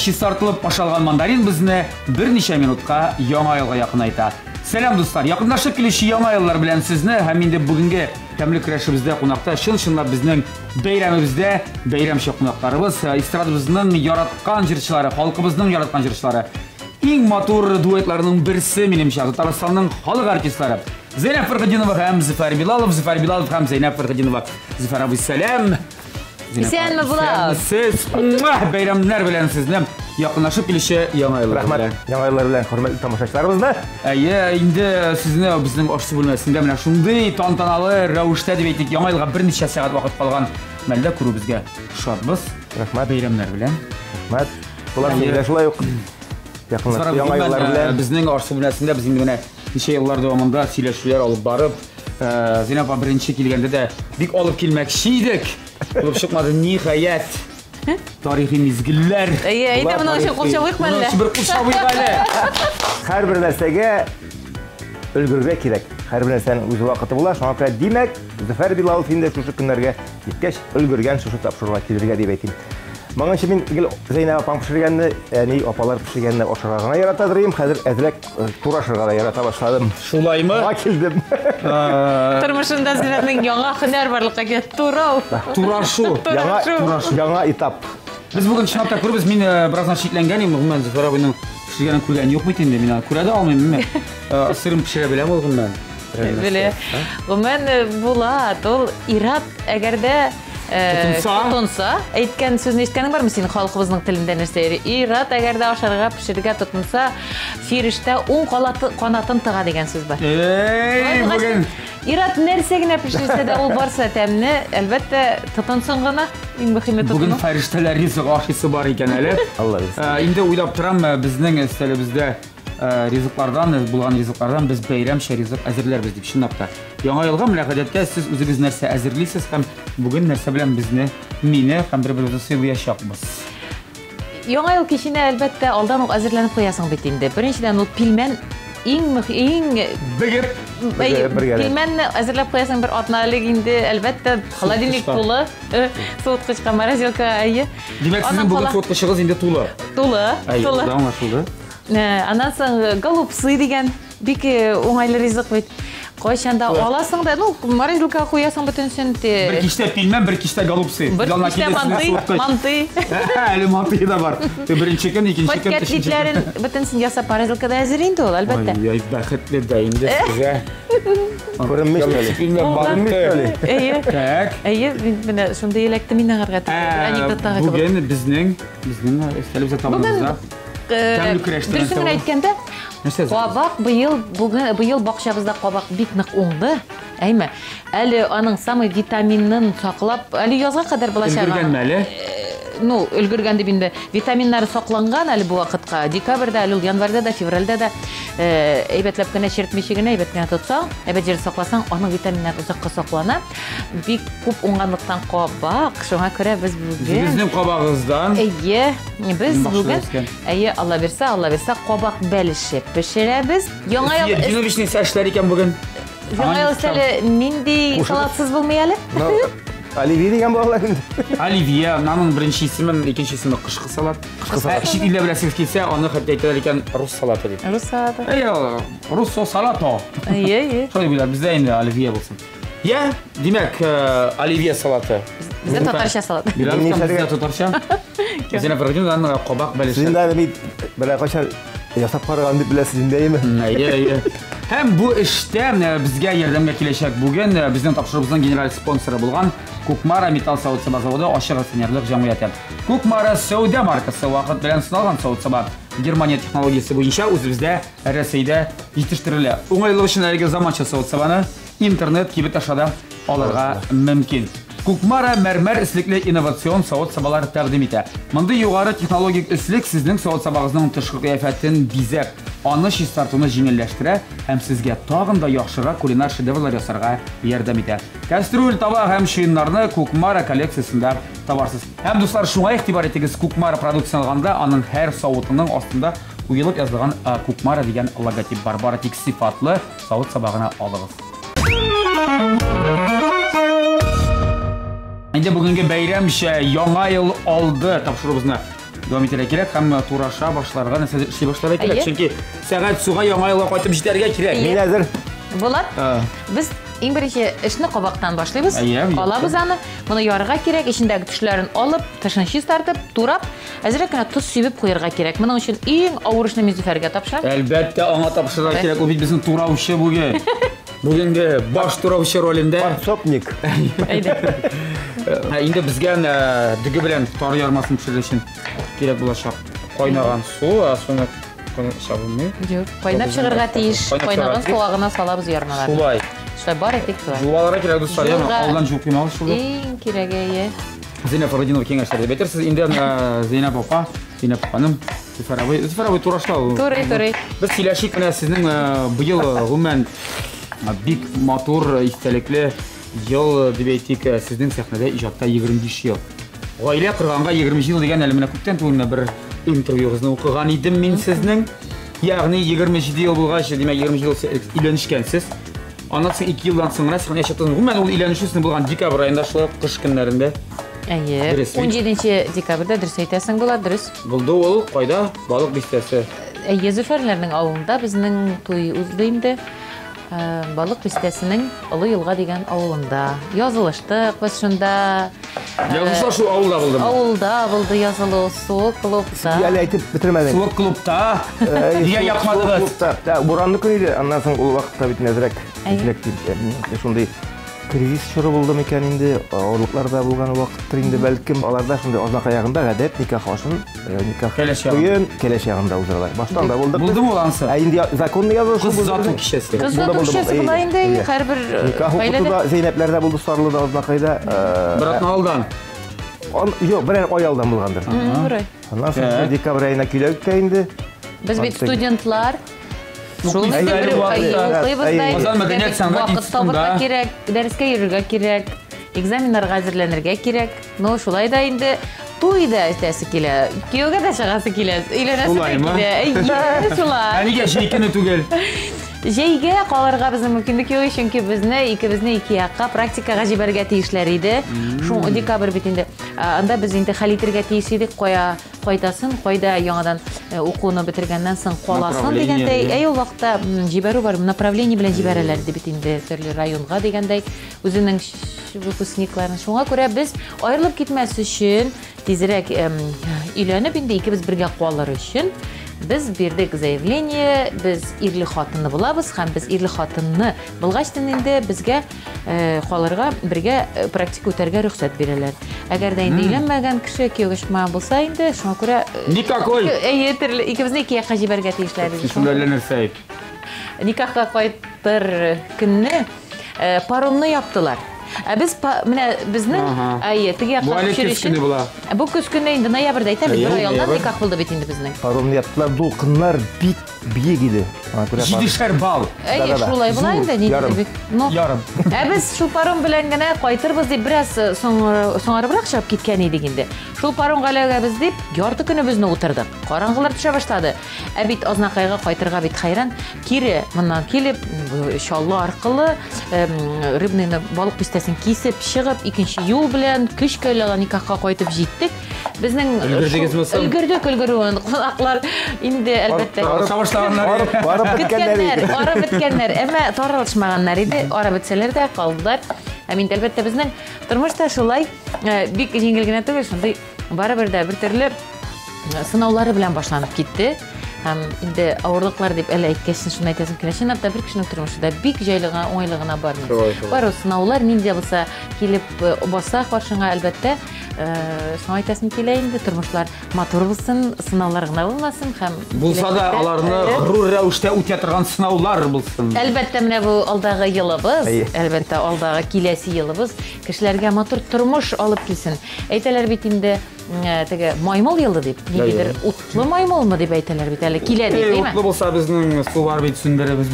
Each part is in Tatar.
чистартылып ашалган мандарин безне берничә минутка Яңа елга якынайта. Сәлам, дуслар! Якынлашып килүче Яңа еллар белән сезне һәм инде бүгенге тәмле көрәшебездә кунакта чын-чынлап безнең бәйрәмебездә бәйрәмчә кунакларыбыз, эстрадабызның яраткан җырчылары, халкыбызның яраткан җырчылары. Иң матур дуэтларның берсе, минемчә, Татарстанның халык артистлары. Зәйнәб Фәрхетдинова һәм Зөфәр Билалов, Зөфәр Билалов һәм Зәйнәб Фәрхетдинова. Зөфәр абый, сәлам! Исәнме, Булат! Сез бәйрәмнәр белән сезне якынлашып килүче Яңа еллар Рәхмәт. Яңа еллар белән хөрмәтле тамашачыларыбызны. Әйе, инде сезне безнең аш-су бүлмәсендә менә шундый тантаналы рәвештә дип әйтик, Яңа елга берничә сәгать вакыт калган мәлдә күрүебезгә шатбыз. Рәхмәт. Бәйрәмнәр белән. Рәхмәт. Булат, сезгә шулай ук якынлашып Яңа еллар белән. Безнең аш-су бүлмәсендә без инде менә ничә еллар дәвамында сөйләшүләр алып барып, Зәйнәб апа беренче килгәндә дә бик алып килмәкче идек. Булып чыкмады, ниһаять. Тарихи мизгелләр. Әйе, әйдә моның өчен кул чабыйкмы әллә? Моның өчен бер кул чабыйк әле. Һәрбер нәрсәгә өлгерергә кирәк. Һәрбер нәрсәнең үз вакыты була. Шуңа күрә, димәк, Зөфәр Билалов инде шушы көннәргә җиткәч, өлгергән шушы тапшыруга килергә дип әйтим. Моңынчы мин гел Зәйнәб апаң пешергәнне, әни, апалар пешергәнне ашарга гына ярата идем. Хәзер әзрәк турашырга да ярата башладым. Шулаймы? Моңа килдем. Тормышында Зөфәрнең яңа һөнәр барлыкка килә. Турау. Турашу. Яңа, яңа этап. Без бүген чынлап та күрбез. Мин бераздан шикләнгән идем. Гомумән, Зөфәр абыйның пешергәнен күргән юк бит инде. Мин аны күрә дә алмыйм. Мин сырын пешерә беләм ул гомумән. Белә. Гомумән, Булат, ул ир-ат әгәр дә тотынса, тотынса, әйткән сүзне ишеткәнең бармы синең халкыбызның телендә нәрсә йөри? Ир-ат әгәр дә ашарга пешерергә тотынса, фирештә уң канатын тыга дигән сүз бар. Эй, бүген ир-ат нәрсә генә пешерсә дә ул барса тәмне, әлбәттә, тотынсын гына, иң мөһиме тотыну. Бүген фәрештәләр ризыгы ашыйсы бар икән әле. Алла бирсен. Инде уйлап торам, безнең өстәлебездә ризыклардан, булган ризыклардан без бәйрәмчә ризык әзерләрбез дип, чынлап та. Яңа елга менә гадәттә сез үзегез нәрсә әзерлисез һәм бүген нәрсә белән безне, мине һәм бер-беребезне сыйлаячакбыз? Яңа ел киченә, әлбәттә, алдан ук әзерләнеп куясың бит инде. Беренчедән, ул пилмән иң мөһ-, иң Бегеп. Әйе, Бергәләп. пилмәнне әзерләп куясың бер атна элек инде, әлбәттә, холодильник тулы, суыткычка, морозилка, әйе. Димәк, сезнең бүген суыткычыгыз инде тулы. Тулы, тулы. Әйе, аңлашылды. Аннан соң голубцы дигән бик уңайлы ризык бит. Кайчан да аласың да, ну, морозилкага куясың бөтенсен. Бер кичтә пилмән, бер кичтә голубцы. Бер кичтә мантый, мантый. Әле мантый да бар. Беренче көн, икенче көн, өченче көн. Котлетләрен бөтенсен ясап морозилкада әзер инде ул, әлбәттә. Ай, бәхетле дә инде сезгә. Күренмеш әле. Күренмеш әле. Әйе. Так. Әйе, менә шундый эләкте мин аңарга. Анекдоттагы кебек. Бүген безнең өстәлебездә табыныбызда тәмле көрәш Дөресен генә әйткәндә, кабак быел, бүген, быел бакчабызда кабак бик нык уңды. Әйме? Әле аның самый витаминын саклап, әле язга кадәр булачак. Өлгергәнме әле? Ну, өлгергән дип инде. Витаминнары сакланган әле бу вакытка. Декабрьдә, әле ул январьда да, февральдә дә, әйбәтләп кенә чертмичә генә, әйбәт кенә тотсаң, әйбәт җирдә сакласаң, аның витаминнары озакка саклана. Бик күп уңганлыктан кабак, шуңа күрә без бүген Безнең кабагыбыздан. Әйе, без Бакчада бүген үскән. Әйе, Алла бирсә, Алла бирсә, кабак бәлеше пешерәбез. Яңа ел Евгенович нәрсә эшләр икән бүген? Яңа ел өстәле нинди салатсыз булмый әле? Оливье дигән балалар инде. Оливье, аның беренче исеме, икенче исеме кышкы салат. Кышкы салат. Чит илдә беләсегез килсә, аны хәтта әйтәләр икән рус салаты дип. Рус салаты. Әйе, рус салаты. Әйе, әйе. Шулай уйлар, бездә инде оливье булсын. Я, димәк, оливье салаты. Бездә татарча салат. Бездә татарча. Бездә Фәрхетдин кабак бәлеше. Син дә бит берәр кайчан ясап караган дип беләсез инде, әйеме? Әйе, әйе. Һәм бу эштә безгә ярдәмгә киләчәк бүген безнең тапшыруыбызның генераль спонсоры булган Кукмара металл савыт-саба заводы ачык акционерлык җәмгыяте. Кукмара сәүдә маркасы вакыт белән сыналган савыт-саба Германия технологиясе буенча үзебездә Рәсәйдә җитештерелә. Уңайлылык өчен әлеге заманча савыт-сабаны интернет кибет аша да алырга мөмкин. Кукмара мәрмәр өслекле инновацион савыт-сабалар тәкъдим итә. Мондый югары технологик өслек сезнең савыт-сабагызның тышкы кыяфәтен бизәп, аны чистартуны җиңелләштерә һәм сезгә тагын да яхшырак кулинар шедеврлар ясарга ярдәм итә. Кастрюль, таба һәм чуеннарны Кукмара коллекциясендә табарсыз. Һәм дуслар, шуңа игътибар итегез, Кукмара продукциясен алганда аның һәр савытының астында уелып язылган Кукмара дигән логотип бар. Бары тик сыйфатлы савыт-саба гына алыгыз. Инде бүгенге бәйрәмчә Яңа ел алды тапшыруыбызны Дәвам итәргә кирәк һәм тураша башларга, нәрсәдер эшли башларга кирәк. Чөнки сәгать суга яңа елга кайтып җитәргә кирәк. Мин әзер. Булат, без иң беренче эшне кабактан башлыйбыз. Алабыз аны, моны ярырга кирәк, эчендәге төшләрен алып, тышын чистартып, турап, әзрәк кенә тоз сибеп куярга кирәк. Моның өчен иң авыр эшне мин Зөфәргә тапшырам. Әлбәттә, аңа тапшырырга кирәк. Ул бит безнең тураучы бүген. Бүгенге баш тураучы ролендә. Подсобник. Әйдә. Инде безгә дөге белән тары ярмасын пешерер өчен кирәк булачак. Кайнаган су, ә суны чабылмый. Юк, кайнап чыгарга тиеш. Кайнаган суга гына салабыз ярмаларны. Шулай. Шулай бары тик шулай. Жуаларга кирәк, дуслар, яме алдан жуып куймагыз шул. Иң кирәге, әйе. Зәйнәп Фаридинова киңәшләр дип әйтерсез. Инде Зәйнәп апа, Зәйнәп ханым, Зөфәр абый, Зөфәр абый турашла ул. Турый, турый. Без сөйләшик менә сезнең быел гомумән бик матур, истәлекле ел дип әйтик, сезнең сәхнәдә иҗатта 25 ел. Гаилә корганга 20 ел дигән әле менә күптән түгел менә бер интервьюгызны укыган идем мин сезнең. Ягъни 27 ел булгач, димәк 20 ел өйләнешкәнсез. Аннан соң 2 елдан соң гына сәхнәгә чыктыгыз. Гомумән ул өйләнешү сезнең булган декабрь аенда шулай кыш көннәрендә. Әйе. 17 декабрьдә дөрес әйтәсең була, дөрес. Булды ул кайда? Балык бистәсе. Әйе, Зөфәрләрнең авылында безнең туй узды инде. Балык бистәсенең Олы Елга дигән авылында. Язылыштык без шунда. Язылышлар шул авылда булдымы? Авылда булды язылу, суык клубта. Әле әйтеп бетермәдең. Суык клубта. Нигә якмадыгыз? Клубта. Да, буранлы көн иде. Аннан соң ул вакытта бит әзрәк шундый кризис чоры булды микән инде, авырлыклар да булган вакыттыр инде, бәлкем, аларда шундый Азнакай ягында гадәт никах ашын, никах туен кәләш ягында уздыралар. Башта анда булдык. Булдымы ул ансы? Ә инде законный язылышу булды. Кыз озату кичәсе. Кыз озату кичәсе була инде, һәрбер никах укытуда Зәйнәпләрдә булды, Сарлыда, Азнакайда. Бер атна алдан. Юк, берәр ай алдан булгандыр. Бер ай. Аннан соң декабрь аена киләүк тә инде. Без бит студентлар. Шул укыйбыз да, Казан мәдәният сәнгать вакыт табырга кирәк, дәрескә йөрергә кирәк, экзаменнарга әзерләнергә кирәк. Ну, шулай да инде туй да итәсе килә, кияүгә дә чыгасы килә, өйләнәсе дә килә. Әйе, шулай. Ә нигә җәй көне түгел? Җәйгә калырга безнең мөмкинлек юк, чөнки безне икебезне ике якка практикага җибәрергә тиешләр иде. Шул декабрь бит инде. Анда без инде хәл итергә тиеш идек, кая кайтасын, кайда яңадан укуны бетергәннән соң каласын дигәндәй. Әй, ул вакытта җибәрү бар, направление белән җибәрәләр иде бит инде төрле районга дигәндәй, үзенең выпускникларын. Шуңа күрә без аерылып китмәс өчен тизрәк өйләнеп инде икебез бергә калыр өчен без бирдек заявление, без ирле хатынны булабыз һәм без ирле хатынны булгачтын инде безгә калырга, бергә практика үтәргә рөхсәт бирәләр. Әгәр дә инде өйләнмәгән кеше кияүгә чыкмаган булса инде, шуңа күрә Никакой! Әйе, төрле икебезне ике якка җибәрергә тиешләр иде. Шунда әллә нәрсә әйт. Никахка кайтыр көнне паромны яптылар. Ә без менә безнең, әйе, теге якка Бу әле күчер көз өчен көне була. Бу көз көне инде ноябрьдә әйтәм, бер ай алдан никах булды бит инде безнең. Паромны яптылар, дулкыннар бик биек иде. Аңа күрә Җидешәр балл. Әйе, шулай була инде, ни диде бит. Ну, Ярым. Ә без шул паром белән генә кайтырбыз дип бераз соңарыбрак чыгып киткән идек инде. Шул паромга эләгәбез дип, ярты көнебезне утырдык. Караңгылар төшә башлады. Ә бит Азнакайга кайтырга бит хәйран. Кире моннан килеп, Чаллы аркылы, Рыбныйны балык бистәсен кисеп чыгып, икенче юл белән көчкә эләгә никахка кайтып җиттек. Безнең Өлгердегезме соң? Өлгердек өлгерүен. Кунаклар инде әлбәттә. Тарыша башлаганнар. Барып беткәннәр иде. Арып беткәннәр, әмма таралышмаганнар иде. Арып бетсәләр дә калдылар. Һәм инде әлбәттә безнең тормыш та шулай бик җиңел генә түгел, шундый барыбер дә бер төрле сынаулары белән башланып китте. Һәм инде авырлыклар дип әле әйткәч, шуны әйтәсем килә. Чынлап та бер кешенең тормышы да бик җайлы гына, уңайлы гына бармый. Бар ул сынаулар нинди дә булса килеп баса каршыңа, әлбәттә. Шуны әйтәсем килә инде, тормышлар матур булсын, сынаулар гына булмасын һәм булса да аларны горур рәвештә үтә торган сынаулар булсын. Әлбәттә, менә бу алдагы елыбыз, әлбәттә, алдагы киләсе елыбыз кешеләргә матур тормыш алып килсен. Әйтәләр бит инде, теге маймыл елы дип, ниндидер утлы маймылмы дип әйтәләр бит әле, килә дип, әйме? Утлы булса безнең су бар бит, сүндерәбез.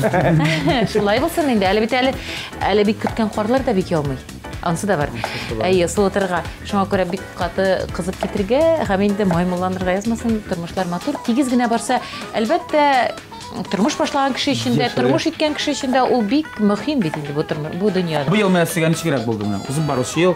Шулай булсын инде, әле бит әле, әле бик көткән карлар да бик яумый. Ансы да бар. Әйе, суытырга. Шуңа күрә бик каты кызып китергә һәм инде маймылланырга язмасын, тормышлар матур, тигез генә барса, әлбәттә, тормыш башлаган кеше өчен дә, тормыш иткән кеше өчен дә ул бик мөһим бит инде бу дөньяда. Бу ел менә сезгә ничегрәк булды менә? Узып баручы ел.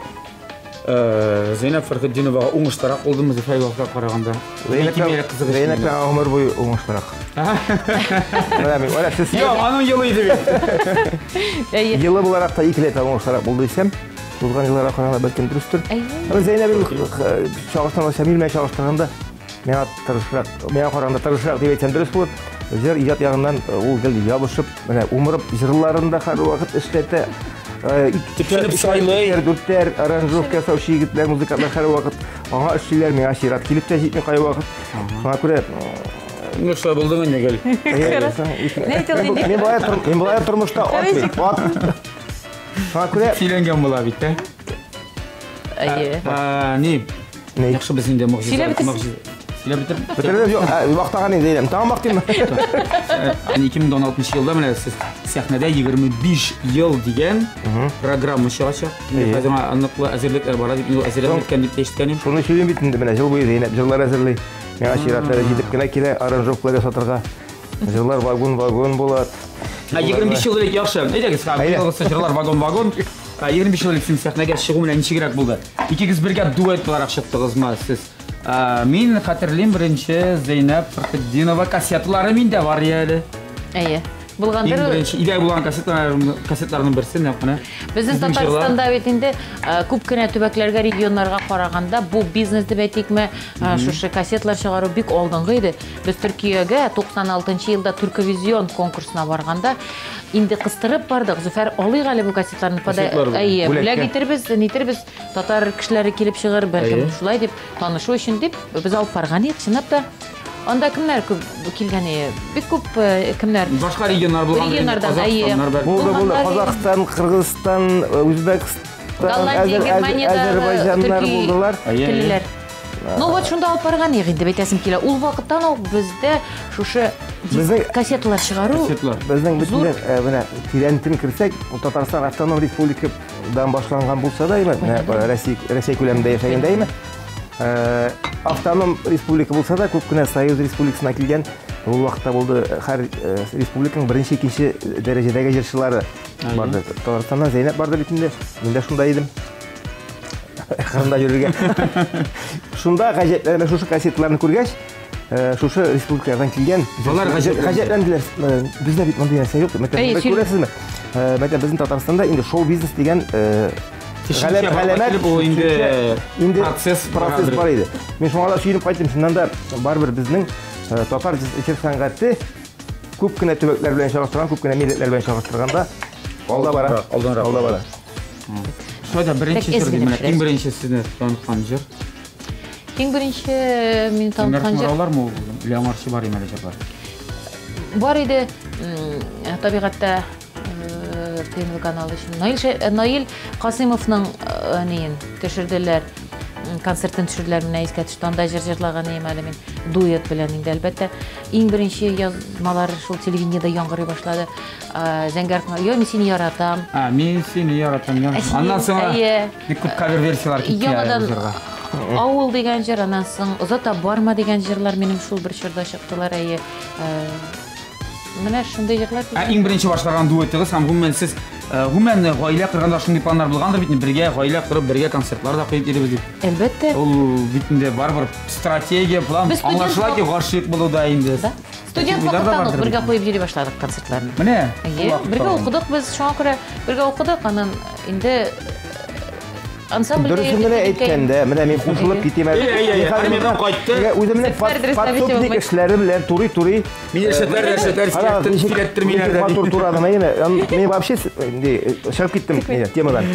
Зәйнәб Фәрхетдиновага уңышлырак булдымы Зөфәр Билаловка караганда? Зәйнәб гомер буе уңышлырак. Менә мин, менә сез. Юк, аның елы иде бит. Елы буларак та икеләтә уңышлырак булды дисәм, узган елларга караганда бәлкем дөрестер. Әмма Зәйнәб чагыштырганда, Шамил белән чагыштырганда, миңа тырышрак, миңа караганда тырышрак дип әйтсәм дөрес булыр. Җыр иҗат ягыннан ул гел ябышып, менә умырып җырларын да һәрвакыт эшләтә. Төпләнеп сайлый. Дүртәр аранжировка ясаучы егетләр, музыкантлар һәрвакыт аңа эшлиләр, миңа чират килеп тә җитми кайвакыт. Шуңа күрә Ну что, булдың инде гел. Мин болай мин болай тормышта ат бит, ат. Шуңа күрә сөйләнгән була бит, ә? Әйе. Ни? Яхшы без инде могҗиза. Сөйләп бетер. Бетердем, юк, мактаган инде әйләм. Тагын мактыйммы? 2016 елда менә сез сәхнәдә 25 ел дигән программа чыгачак. Инде хәзер ныклы әзерлекләр бара дип, инде әзерләнеп беткән дип ишеткән идем. Шуны сөйлим бит инде менә ел буе Зәйнәп җырлар әзерли. Миңа чиратлары җитеп кенә килә, аранжировкалар ясатырга. Җырлар вагон-вагон була. 25 ел элек яхшы. Әйдәгез, җырлар вагон-вагон. 25 ел элек син сәхнәгә чыгу белән ничегрәк булды? Икегез бергә дуэт буларак чыктыгызмы сез? Мин хәтерлим, беренче Зәйнәб Фәрхетдинова кассеталары миндә бар әле. Әйе. Булгандыр. Иң беренче идә булган кассеталарның берсе нәкъ менә. Безнең Татарстанда бит инде күп кенә төбәкләргә, регионнарга караганда бу бизнес дип әйтикме, шушы кассеталар чыгару бик алдынгы иде. Без Төркиягә 96 елда Түрковизион конкурсына барганда инде кыстырып бардык. Зөфәр, алыйк әле бу кассеталарны. Әйе, бүләк итербез, нитербез, татар кешеләре килеп чыгыр, бәлкем шулай дип танышу өчен дип без алып барган идек, чынлап та. Анда кемнәр күп килгән иде? Бик күп кемнәр? Башка регионнар булган. Регионнардан, әйе. Булды, булды. Казахстан, Кыргызстан, Үзбәкстан, Азербайҗаннар булдылар. Телләр. Ну вот шунда алып барган идек инде, әйтәсем килә. Ул вакыттан ук бездә шушы кассеталар чыгару. Безнең бөтенләй менә тирәнтен керсәк, Татарстан автоном республикадан башланган булса да, менә Россия күләмендә яшәгәндә, әйме? Автоном республика булса да, күп кенә Союз республикасына килгән ул вакытта булды. Һәр республиканың беренче, икенче дәрәҗәдәге җырчылары барды. Татарстаннан Зәйнәп барды бит инде. Мин дә шунда идем. Кырымда йөрергә. Шунда гаҗәпләнеп шушы кассеталарны күргәч, шушы республикалардан килгән гаҗәпләнделәр. Бездә бит мондый нәрсә юк. Мәктәптә күрәсезме? Мәктәп безнең Татарстанда инде шоу-бизнес дигән галәмәт ул инде процесс бар иде. Мин шуңа да сөенеп кайттым. Чыннан да барыбер безнең татар җыр сәнгате күп кенә төбәкләр белән чагыштырган, күп кенә милләтләр белән чагыштырганда алда бара, алда бара. Шулай да беренче җыр дим, иң беренче сезне таныткан җыр. Иң беренче мине таныткан җыр. Алармы ул? Әллә аңарчы бар иде җырлар? Бар иде, табигатьтә ТНВ каналы өчен. Наил Касыймовның ниен төшерделәр, концертын төшерделәр, менә искә төште. Анда җыр җырлаган идем әле мин, дуэт белән инде, әлбәттә. Иң беренче язмалар шул телевидениедә яңгырый башлады. Зәңгәр күңел, йо, мин сине яратам. А, мин сине яратам, Аннан соң бик күп кавер версияләр китте әле җырга. Авыл дигән җыр, аннан соң Озата барма дигән җырлар минем шул бер чорда чыктылар, әйе. Менә шундый җырлар. Ә иң беренче башкарган дуэтыгыз һәм гомумән сез гомумән гаилә корганда шундый планнар булгандыр бит, бергә гаилә корып, бергә концертлар да куеп йөрибез дип. Әлбәттә. Ул бит инде барыбер стратегия, план. Аңлашыла ки, гашыйк булу да инде. Студент вакыттан ук бергә куеп йөри башладык концертларны. Менә. Бергә укыдык без, шуңа күрә бергә укыдык, аннан инде ансамбльгә Дөресен генә әйткәндә, менә мин кушылып китим әле. Армиядән кайтты. Үземнең подсобник эшләре белән турый-турый. Мин эшләтләр, сөйләттермиләр. Матур турадым, әйеме? Мин вообще чыгып киттем темадан.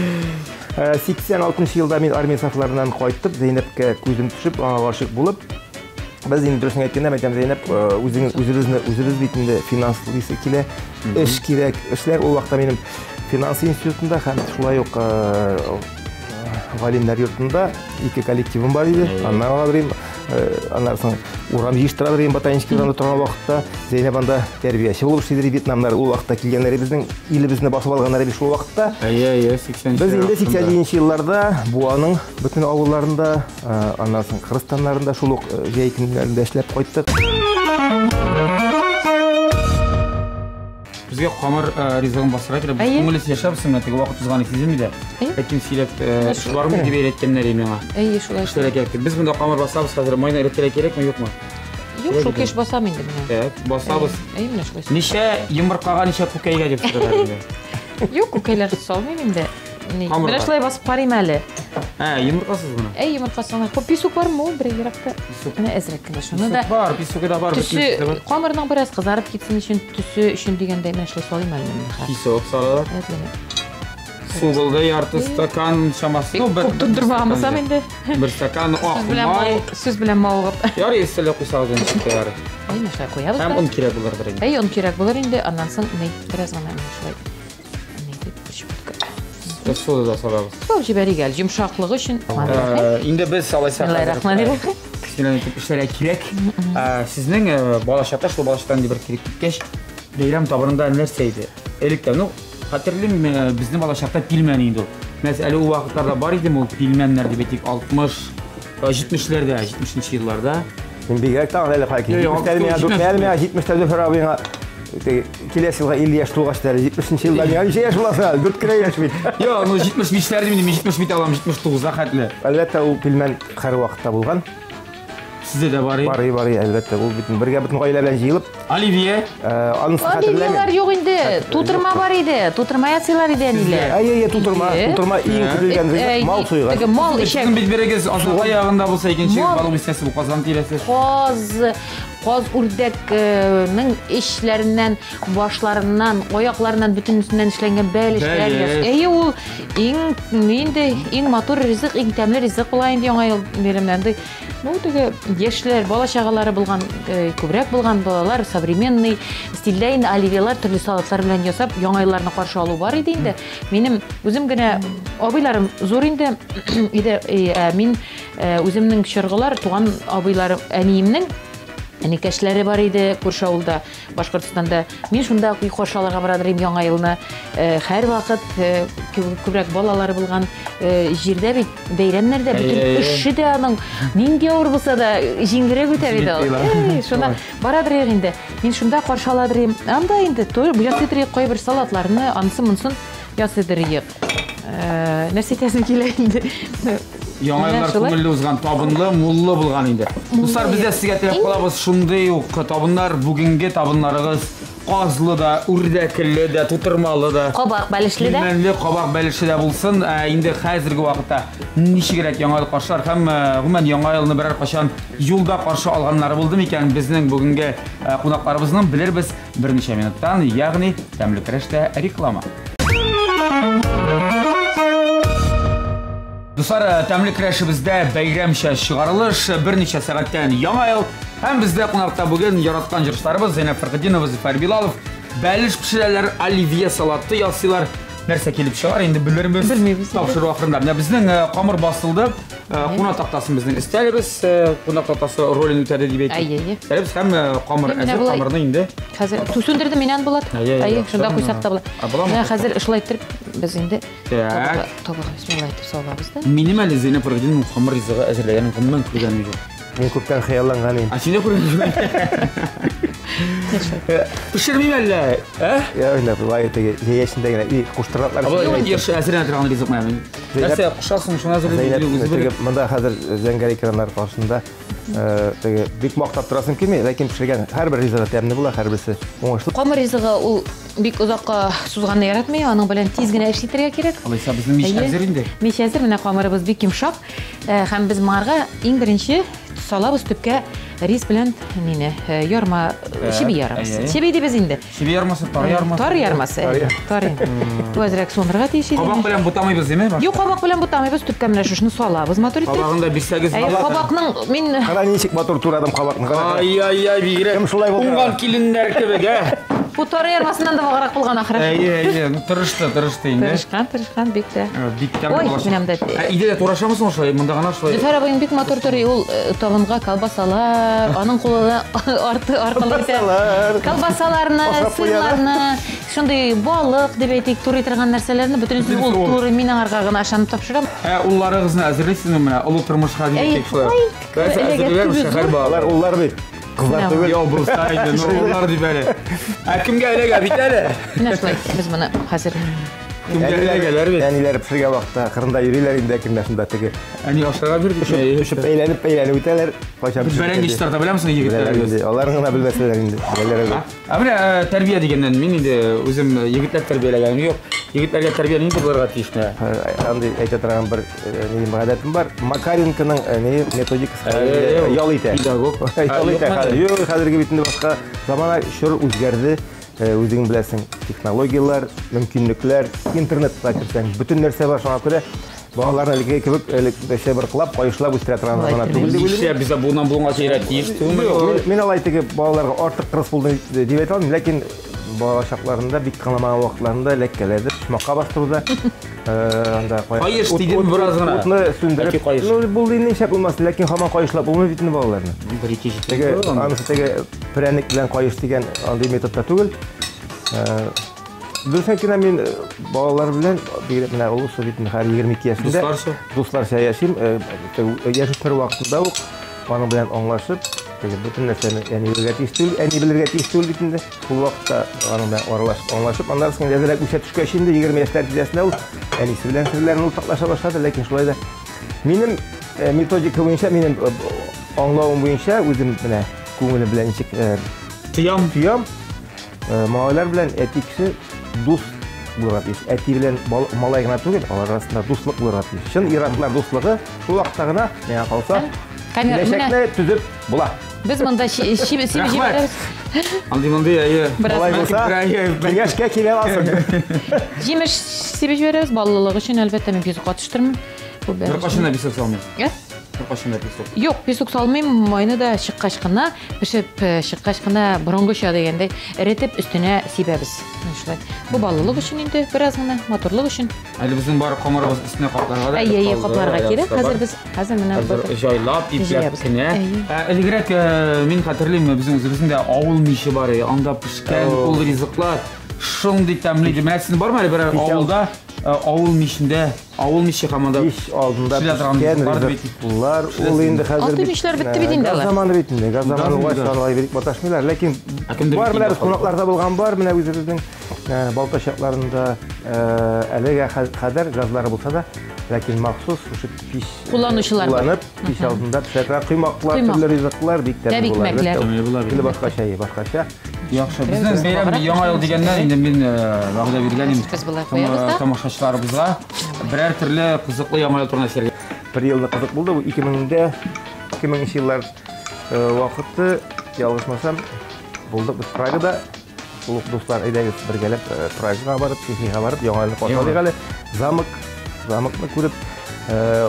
86 елда мин армия сафларыннан кайтып, Зәйнәпкә күзем төшеп, аңа гашыйк булып, без инде дөресен әйткәндә, мәйтәм, Зәйнәп, үзебезне үзебез бит инде финанслыйсы килә, эш кирәк, эшләр. Ул вакытта минем финанс институтында һәм шулай ук галимнәр йортында ике коллективым бар иде. Аннан ала берим, аннан соң урам җыештыра берим, ботанический урамда торган вакытта Зәйнәп анда тәрбияче булып эшли иде. Вьетнамнар ул вакытта килгәннәр, безнең илебезне басып алганнар иде шул вакытта. Әйе, әйе, 80. Без инде 87 елларда Буаның бөтен авылларында, аннан соң Кыргызстаннарында шул ук җәй көннәрендә эшләп кайттык. Безгә камыр ризыгын басырга кирәк. Без күңелле сөйләшәбез менә теге вакыт узганы сизелми дә. Ләкин сөйләп эш бармы дип әйткәннәр миңа. Әйе, шулай. Эшләргә кирәк. Без монда камыр басабыз хәзер. Майны эретергә кирәкме, юкмы? Юк, шул кеш басам инде менә. Так, басабыз. Әйе, менә шулай. Ничә йомыркага, ничә күкәйгә дип сорыйлар инде. Юк, күкәйләр салмыйм инде. Менә шулай басып карыйм әле. Ә, йомыркасыз гына. Әй, йомыркасыз гына. Песок бармы ул бер еракта? Менә әзрәк кенә шуны да. Бар, песогы да бар. Төсе камырның бераз кызарып китсен өчен, төсе өчен дигәндәй менә шулай салыйм әле мин. Песок салалар. Әз генә. Су булды, ярты стакан чамасы. Ну, бер тондырмаган булсам инде. Бер стакан ак май. Сүз белән мавыгып. Ярый, өстәлгә куйсагыз инде чыкты ярый. Әй, менә шулай куябыз. Һәм он кирәк булырдыр инде. Әй, он кирәк булыр инде. Аннан соң ни, бераз гына менә шулай. Сода да салабыз. Салып җибәрик әле, йомшаклыгы өчен. Инде без алайса хәзер итеп эшләргә кирәк. Сезнең балачакта, шул балачактан инде бер килеп киткәч, бәйрәм табынында нәрсә иде? Электә, ну, хәтерлим, безнең балачакта пилмән инде ул. Мәсәлән, әле ул вакытларда бар идеме ул пилмәннәр дип әйтик, 60, 70-ләрдә, 70-нче елларда. Мин бигрәк тагын әле кайки. 70-тә миңа дүрт, миңа 70-тә Зөфәр абыйга киләсе елга 50 яшь тулгач әле 70-нче елда миңа ничә яшь буласың әле? Дүрт кенә яшь бит. Юк, ну 75-ләр дим инде, мин 70 бит алам, 79-га хәтле. Әлбәттә, ул пилмән һәрвакытта булган. Сездә дә бар. Бар, бар, әлбәттә. Ул бит бергә бөтен гаилә белән җыелып. Оливье. Анысы хәтерләмим. Оливьелар юк инде. Тутырма бар иде. Тутырма ясыйлар иде әниләр. Әй, әй, тутырма. Тутырма иң көтелгән ризык, мал суйган. Теге мал эчәк. Сезнең бит берегез Азалай ягында булса, икенче балык бистәсе бу Казан тирәсе. Каз, каз үрдәкнең эчләреннән, башларыннан, аякларыннан бөтенесеннән эшләнгән бәлешләр. Әйе, ул иң инде иң матур ризык, иң тәмле ризык була инде Яңа ел бәйрәмнәрендә. Ну, теге яшьләр, бала чагалары булган, күбрәк булган балалар современный стильдә инде оливьелар төрле салатлар белән ясап, яңа елларны каршы алу бар иде инде. Минем үзем генә абыйларым зур инде иде, мин үземнең чоргылар, туган абыйларым, әниемнең әнекәшләре бар иде күрше авылда, Башкортстанда. Мин шунда каршы алырга барадыр идем яңа елны. Һәрвакыт күбрәк балалары булган җирдә бит бәйрәмнәрдә бөтен эше дә аның нинди авыр булса да җиңелрәк үтә бит ул. Шунда барадыр идек инде. Мин шунда каршы аладыр идем. Анда инде ясыйдыр идек кайбер салатларны, анысы-монысын ясыйдыр идек. Нәрсә әйтәсем килә инде. Яңа еллар күңелле узган, табынлы, муллы булган инде. Дуслар, без дә сезгә теләп калабыз шундый ук табыннар, бүгенге табыннарыгыз казлы да, үрдәкле дә, тутырмалы да, кабак бәлешле дә, пилмәнле кабак бәлеше дә булсын. Инде хәзерге вакытта ничегрәк яңа ел каршылар һәм гомумән яңа елны берәр кайчан юлда каршы алганнары булды микән безнең бүгенге кунакларыбызның, белербез берничә минуттан, ягъни тәмле көрәштә реклама. Дуслар, тәмле көрәшебездә бәйрәмчә чыгарылыш, берничә сәгатьтән яңа ел. Һәм бездә кунакта бүген яраткан җырчыларыбыз Зәйнәб Фәрхетдинова, Зөфәр Билалов. Бәлеш пешерәләр, оливье салаты ясыйлар. Нәрсә килеп чыгар, инде белербез. Белмибез. Тапшыру ахырында. Менә безнең камыр басылды. Кунак тактасын безнең өстәлебез, кунак тактасы ролен үтәде дип әйтик. Өстәлебез һәм камыр әзер, камырны инде. Хәзер сүндердем мин аны, Булат. Әйе, шунда куйсак та була. Менә хәзер шулай иттереп без инде табага бисмилла итеп салабыз да. Минем әле Зәйнәб Фәрхетдиновның камыр ризыгы әзерләгәнен гомумән күргәнем юк. Мин күптән хыялланган идем. Ә син дә күргәнең юк? Пешермим әллә, ә? Я инде болай теге җәй эчендә генә и куштыргатлар. Абый, яшь әзерләнә торган ризык менә. Нәрсә кушасың, шуны әзерләп үзе белә. Монда хәзер зәңгәр экраннар каршында теге бик мактап торасың килми, ләкин пешергән һәрбер ризыгы тәмле була, һәрберсе уңышлы. Камыр ризыгы ул бик озакка сузганны яратмый, аның белән тиз генә эш итәргә кирәк. Алайса безнең мич әзер инде. Мич әзер, менә камырыбыз бик йомшак. Һәм без моңарга иң беренче салабыз төпкә рис белән мине ярма, чеби ярабыз. Чеби дибез инде. Чеби ярмасы, тары ярмасы. Тары ярмасы. Тары. Бу әзрәк суынырга тиеш иде. Кабак белән бутамыйбыз, димме? Юк, кабак белән бутамыйбыз, төпкә менә шушыны салабыз матур итеп. Кабагын да бирсәгез була. Кабакның мин Кара ничек матур турадым кабакны. Ай-ай-ай, бигрәк. Кем шулай булды? Уңган киленнәр кебек, ә? Бу тары ярмасыннан да ваграк булган ахры. Әйе, әйе, ну тырышты, тырышты инде. Тырышкан, тырышкан бик тә. Бик тәмле Ой, булачак. менә монда. Ә өйдә дә турашамы соң шулай? Монда гына шулай. Зөфәр абыең бик матур турый, ул табынга колбасалар, аның кулы арты аркылы үтә. Колбасаларны, сырларны, шундый балык дип әйтик, турый торган нәрсәләрне бөтенесен ул турый, мин аңарга гына ышанып тапшырам. Ә улларыгызны әзерлисезме менә олы тормышка дип әйтик шулай? Әзерлиләрме шәһәр балалар? Уллар бит. Кызлар түгел. Яу булса инде, ну уллар дип әле. Ә кемгә эләгә бит әле? Менә шулай без моны хәзер Кемгә эләгәләр бит? Әниләр пешергән вакытта кырында йөриләр инде әкренләп шунда теге. Әни ашарга бирде. Өшеп әйләнеп әйләнеп үтәләр. Кайчан Без бәрәңге пешереп тарта беләмсең Беләләр егетләр? инде. Алар гына белмәсәләр инде. Беләләр әле. Ә менә тәрбия дигәннән мин инде үзем егетләр тәрбияләгәнем юк. Егетләргә тәрбия нинди булырга тиеш менә? Андый әйтә торган бер ни гадәтем бар. Макаренконың ни методикасы Э, ял итә. Педагог. Ял итә хәзер. Юк, хәзерге бит инде башка замана чор үзгәрде. Үзең беләсең, технологияләр, мөмкинлекләр, интернетка керсәң, бөтен нәрсә бар, шуңа күрә балаларны элеккеге кебек элеккечә бер кылап, каешлап үстерә торган Алай замана түгел дип уйлыйм. Нишләп бездә буыннан буынга килергә тиеш түгелме? Юк, мин алай теге балаларга артык кырыс булдым дип әйтә алмыйм, ләкин бала чакларында бик тыңламаган вакытларында эләккәләде, почмакка бастыруда. Анда Каеш тидеме бераз гына? Утны сүндереп. Яки каеш. Ну, булды инде нишләп булмасын, ләкин һаман каешлап булмый бит инде балаларны. Бер ике җитә. Теге анысы теге прәник белән каеш дигән андый методта түгел. Дөресен генә мин балалар белән бигрәк менә олысы бит инде хәзер 22 яшендә. Дусларча? Дусларча яшим. Яшүсмер вакытында ук аның белән аңлашып, теге бөтен нәрсәне әни белергә тиеш түгел, әни белергә тиеш түгел бит инде. Ул вакытта аның белән аралашып, аңлашып, аннан соң әзрәк үсә төшкәч инде 20 яшьләр тирәсендә ул әнисе белән серләрен уртаклаша башлады, ләкин шулай да минем методика буенча, минем аңлавым буенча үзем менә күңелем белән ничек Тоям. тоям, малайлар белән әти кеше дус булырга тиеш. Әти белән малай гына түгел, алар арасында дуслык булырга тиеш. Чын ир-атлар дуслыгы шул вакытта гына, миңа калса, Камера, киләчәкне төзеп була. Без монда сибеп Рәхмәт. җибәрәбез. Андый мондый әйе. Бераз Алай булса, киңәшкә килә аласың. Җимеш сибеп җибәрәбез баллылык өчен, әлбәттә, мин песок катыштырмыйм. Бу Бер бәлеш. кашын да песок салмыйм. Ә? Бер кашын да песок. Юк, песок салмыйм, майны да чыккач кына, пешеп чыккач кына борынгыча дигәндәй, эретеп өстенә сибәбез. Менә шулай. Бу баллылык өчен инде бераз гына, матурлык өчен. Әле безнең бар камырыбыз өстенә капларга да. Әйе, әйе, капларга кирәк. Хәзер без хәзер менә Хәзер җайлап, ипләп Җыябыз. кенә. Әйе. Элегрәк мин хәтерлим, безнең үзебезнең дә авыл миче бар иде. Анда пешкән ул ризыклар шундый тәмле иде. Менә сезнең бармы әле берәр авылда, авыл мичендә, авыл миче һәм анда Мич алдында пешерә торган пешкән ризыклар бит. ризыклар, ул инде хәзер Алтын мичләр бетте бит инде Газ алар. заманы бит инде, газ заманы Газ булгач, инде. алай бик маташмыйлар, ләкин Ә кемдер бар бит менә инде без кунакларда булган бар, менә үзебезнең Балтач якларында әлегә кадәр газлары булса да, ләкин махсус шушы пич Кулланучылар бар. кулланып, пич алдында пешә торган коймаклар, Коймак. төрле ризыклар бик тәмле Тәбик була. мәкләр. Тәмле була бит. Гел башкача, башкача. Яхшы. Безнең бәйрәм Яңа ел дигәннән инде мин вәгъдә биргән идем. Без болай куябыз да. Тамашачыларыбызга берәр төрле кызыклы Яңа ел турында сөйләргә. Бер елны кызык булды, бу 2000 еллар вакыты, ялгышмасам, булдык без Прагада. Шул ук дуслар, әйдәгез бергәләп Прагага барып, Чехиягә барып, Яңа елны каршы алыйк әле. Замокны күреп,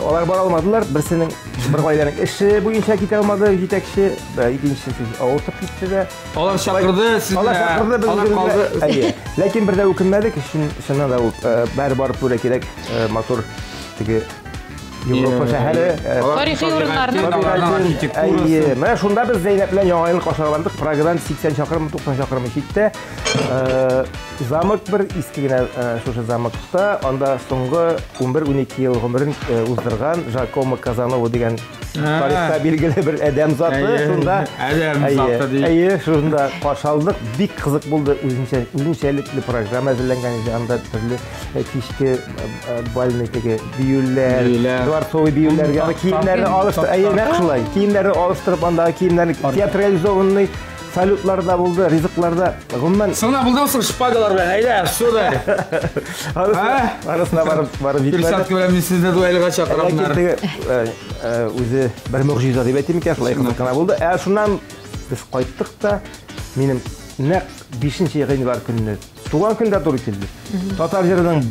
алар бара алмадылар. Берсенең бер гаиләнең эше буенча китә алмады җитәкче, икенчесе авыртып китте дә. Алар чакырды, сез Алар чакырды, без алар үзебезгә- калды. Әйе. Ләкин бер дә үкенмәдек, чыннан да ул бәре барып күрә кирәк, матур теге Европа шәһәре, Тарихи урыннарны. Әйе, менә шунда без Зәйнәп белән Яңа елны каршы бардык. Прагадан 80 чакрым, 90 чакрым читтә. Замок бер иске генә шушы замокта, анда соңгы 11-12 ел гомерен уздырган Жакомо Казанова дигән тарихта билгеле бер адәм заты шунда. Адәм заты ди. Әйе, шунда каршы алдык. Бик кызык булды. Үзенчәлекле программа әзерләнгән иде. Анда төрле кичке бальный теге биюләр, дворцовый биюләргә киемнәрне алыштырып, әйе, нәкъ шулай. Киемнәрне алыштырып, андагы киемнәрне театрализованный салютлар да булды, ризыклар да. Гомумән, Соңына булдымы соң шпагалар белән? Әйдә, сюда. Арасына барып җитмәде. Перчатка белән мин сезне дуэльгә чакырам. Ләкин теге үзе бер могҗиза дип әйтим икән, шулай кызык кына булды. Ә шуннан без кайттык та, минем нәкъ 5 гыйнвар көнне туган көндә туры килде. Татар җырының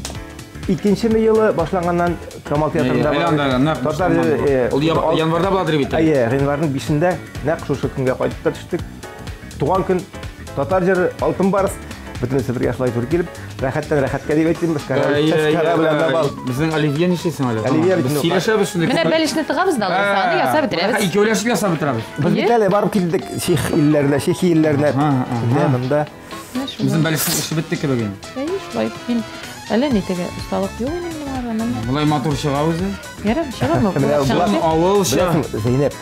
икенче елы башланганнан Камал театрында Татар ул январда буладыр бит. Әйе, гыйнварның 5-ндә нәкъ шушы көнгә кайтып та төштек. Туган көн, татар җыры, Алтын барс, бөтенесе бергә шулай туры килеп, рәхәттән рәхәткә дип әйтим, без кара белән дә бал. Безнең Оливье нишлисең әле? Оливье бит. Сөйләшәбез шундый. Менә бәлешне тыгабыз да, аны ясап бетерәбез. Икәүләшеп ясап бетерәбез. Без бит әле барып килдек чех илләренә, Чехия илләренә. Менә монда. Безнең бәлешнең эше бетте кебек инде. Әйе, шулай. Мин Әллә ни теге осталык юк инде минем аңарда, әмма. Болай матур чыга үзе. Ярар, чыгармы? Менә Чыгар. болар- Авылча. Беләсең, Зәйнәп,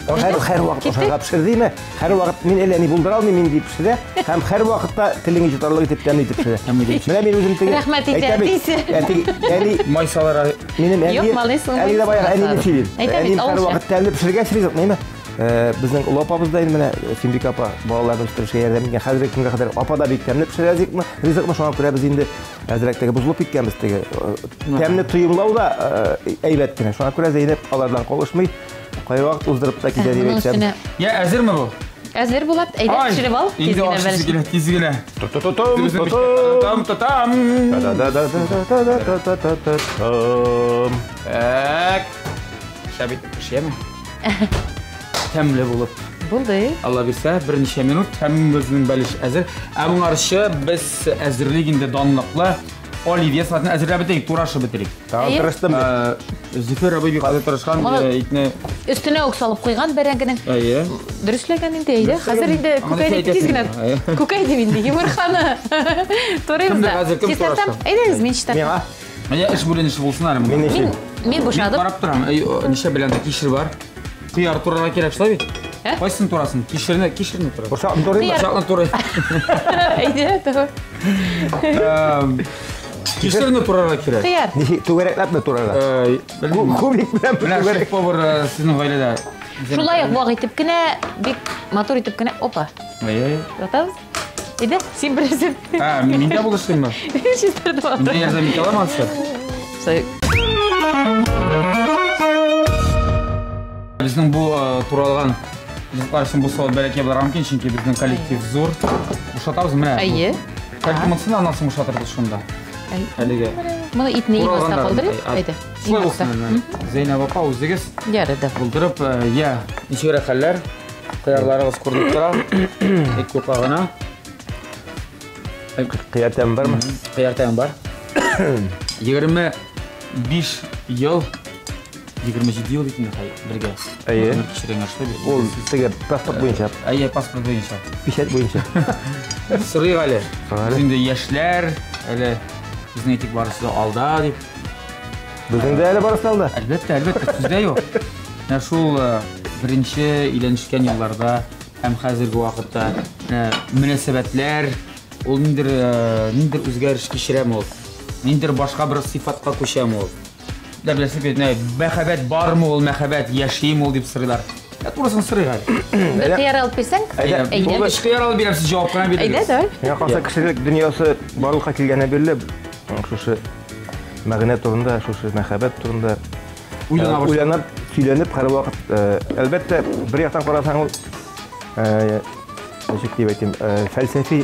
һәр һәр вакыт Киттек. ашарга пешер димә, һәр вакыт мин әллә ни булдыра алмыйм, мин дип пешерә, һәм һәр вакытта телеңне йотарлык итеп тәмле итеп пешерә. Тәмле итеп. Менә мин үзем теге Рәхмәт итә, әйтәм бит, әтисе. Әти, әни, Май салара. минем әни, Юк, малай, соң әни дә баягы әнине сөйлим. Әйтә бит, Әнием һәр авылча. вакыт тәмле пешергәч ризык, неме? Безнең олы апабыз да инде менә Сөембикә апа балаларны үстерешкә ярдәм иткән. Хәзерге көнгә кадәр апа да бик тәмле пешерә ризыкны, ризыкны шуңа күрә без инде әзрәк теге бозылып киткәнбез теге. Тәмле тоемлау да әйбәт кенә. Шуңа күрә Зәйнәп алардан калышмый. Кайвакыт уздырып та китә дип Моның әйтсәм. өстенә Я, әзерме бу? Әзер Булат, әйдә Ай, пешереп ал. Тиз Инде генә ашыйсы бәлеш. килә, тиз генә. Ту-ту-ту-тум, ту-тум. Там, татам. Та-да-да-да-да-да-да-да-да-дам. Так. Шәп итеп пешәме? Тәмле булып. Булды. Алла бирсә, берничә минут һәм безнең бәлеш әзер. Ә моңарчы без әзерлик инде данлыклы оливье салатын әзерләп бетерик, турашып бетерик. Тагын Әйе. тырыштым. Зөфәр абый бик каты тырышкан, Моны- итне. Өстенә үк салып куйган бәрәңгенең. Әйе. Дөресләгән инде, әйдә. Хәзер инде Аны күкәй дип тиз генә. әйтәсең. Әйе. Күкәй дип инде, йомырканы. Турыйбыз Кемдер да. хәзер, кем Чистартам. турашты? Әйдәгез, мин чистартам. Миңа Менә эш бүленеше булсын әле монда. мин эшлим. Мин Мин бушадым. карап торам. Әй, ничә белән дә кишер бар. Кыяр турарга кирәк шулай бит? Ә? Кайсын турасын? Кишерне, кишерне тура. Борчакны турыйм. Кыяр. Борчакны турый. Әйдә, давай. Кишерне турарга кирәк. Кыяр. Ничек түгәрәкләпме турарга? Белмим. Кубик белән Менә түгәрәк. шеф-повар сезнең гаиләдә. Шулай ук вак итеп кенә, бик матур итеп кенә. Опа. Әйе. Ятабыз. Әйдә, син беләсең. Ә, мин дә булышыйммы? Чистартып алдым. Мин ярдәм итә аламын хәзер. Шулай. Безнең бу туралган ризыклар өчен бу савыт бәләкәй булырга мөмкин, чөнки безнең коллектив зур. Бушатабыз менә. Әйе. Бәлки монысын аннан соң бушатырбыз шунда. Әй. Әлеге. Моны итне иң аста калдырыйк. Әйдә. Шулай Иң аста. булсын. Менә. Зәйнәб апа, үзегез Ярады. булдырып, я, ничегрәк хәлләр? Кыярларыгыз күренеп тора. Бик юка гына. Кыяр тәме бармы? Кыяр тәме бар. 25 ел, 27 ел бит инде хәй, бергә. Әйе. Гомер кичергәнгә шулай бит. Ул теге паспорт буенча, Әйе, паспорт буенча. печать буенча. Сорыйк әле. Сора әле. Без инде яшьләр, әле безнең әйтик барысы да алда дип. Безнең дә әле барысы алда. Әлбәттә, әлбәттә, сүз дә юк. Менә шул беренче өйләнешкән елларда һәм хәзерге вакытта мөнәсәбәтләр ул ниндер ниндер үзгәреш кичерәме ул? Ниндер башка бер сыйфатка күчәме ул? Дә беләсез бит, менә мәхәббәт бармы ул, мәхәббәт яшиме ул дип сорыйлар. Ә турысын сорыйк әле. Бер кыяр алып бирсәң? Әйдә, Әйдә. Ул өч кыяр алып бирәм, сез җавап кына Әйдә, бирегез. давай. Миңа калса кешелек дөньясы барлыкка килгәннән бирле шушы мәгънә турында, шушы мәхәббәт турында Уйлана башлады. уйланып, сөйләнеп һәрвакыт, әлбәттә, бер яктан карасаң ул, ничек дип әйтим, фәлсәфи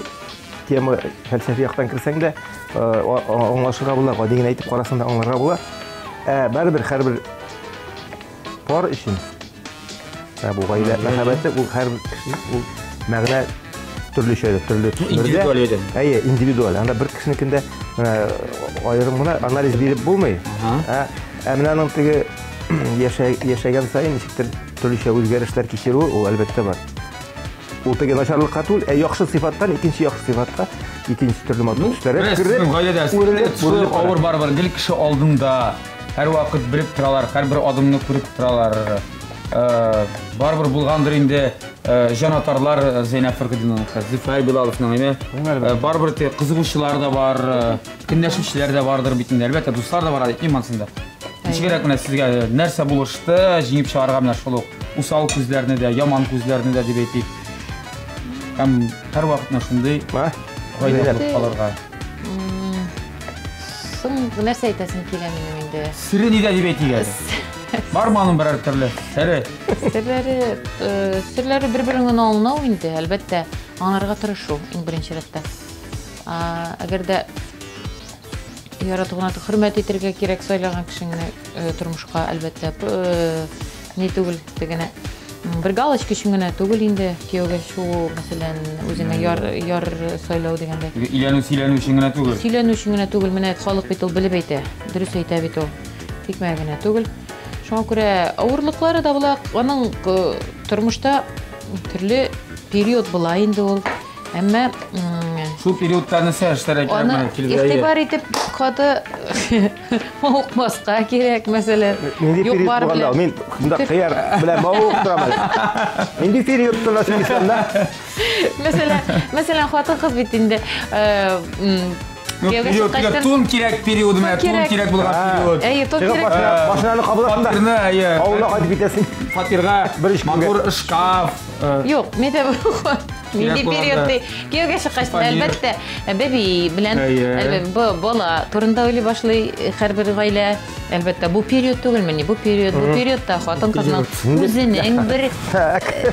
тема, фәлсәфи яктан керсәң дә, аңлашырга була, гади генә әйтеп карасаң да аңларга була. Барыбер һәрбер пар өчен, бу гаилә мәхәббәте, ул һәрбер кеше, ул мәгънә төрлечә, төрле Ну, индивидуаль әйдә. Әйе, индивидуаль. Анда бер кешенекендә менә аерым гына анализ биреп булмый. Ә менә аның теге яшәгән саен ничектер төрлечә үзгәрешләр кичерү, ул әлбәттә бар. Ул теге начарлыкка түгел, ә яхшы сыйфаттан икенче яхшы сыйфатка, икенче төрле матур төсләргә Менә сезнең гаиләдә үрелеп, шулай үрелеп авыр барыбер гел кеше алдында һәрвакыт белеп торалар, һәрбер адымны күреп торалар. Барыбер булгандыр инде җанатарлар Зәйнәб Фәрхетдиновның, Зөфәр Билаловның, әйме? Барыбер те кызыгучылар да бар, көнләшүчеләр дә бардыр бит инде. Әлбәттә, дуслар да бар, имансында. Ничегрәк менә сезгә нәрсә булышты, җиңеп чыгарга менә шул ук усал күзләрне дә, яман күзләрне дә дип әйтик. Һәм һәрвакыт менә шундый Ма? гаилә Зәйнәб. булып калырга. Соң нәрсә әйтәсем килә минем инде? Сире нидә дип әйтик әле? Бармы аның берәр төрле? Сере. Серләре, серләре бер-береңне аңлау инде, әлбәттә, аңларга тырышу иң беренче рәттә. Әгәр дә ярату гына хөрмәт итәргә кирәк сайлаган кешеңне тормышка, әлбәттә, ни түгел тегене. Бер галочка өчен генә түгел инде кияүгә чыгу, мәсәлән, үзеңә яр сайлау дигәндәй. Өйләнү, сөйләнү өчен генә түгел. Сөйләнү өчен генә түгел, менә халык бит ул белеп әйтә, дөрес әйтә бит ул. Тикмә генә түгел. Шуңа күрә авырлыклары да була, аның тормышта төрле период була инде ул. Әмма Шул периодта нәрсә эшләргә кирәк Аны менә килеп? игътибар итеп каты мавыкмаска кирәк, мәсәлән. Нинди период Юк-бар булганда, белән. мин монда кыяр белән мавыгып торам әле. Нинди период турында сөйлисең да? Мәсәлән, мәсәлән, хатын-кыз бит инде Ну, кияүгә период чыккачтан- кирәк, тун кирәк периоды менә, Тун тун кирәк. кирәк булган период. Әйе, тун Чыгып кирәк. машина, машинаны кабыласың да. Фатирны, әйе. Авылга кайтып китәсең. Фатирга Бер өч көнгә. матур шкаф. Юк, мин дә нинди Кирәк булганда. период ди. Кияүгә чыккач, Шифоньер. әлбәттә, бәби белән Әйе. әлбәттә, бу бала турында уйлый башлый һәрбер гаилә. Әлбәттә, бу период түгелмени, бу период, бу периодта хатын-кызның үзенең бер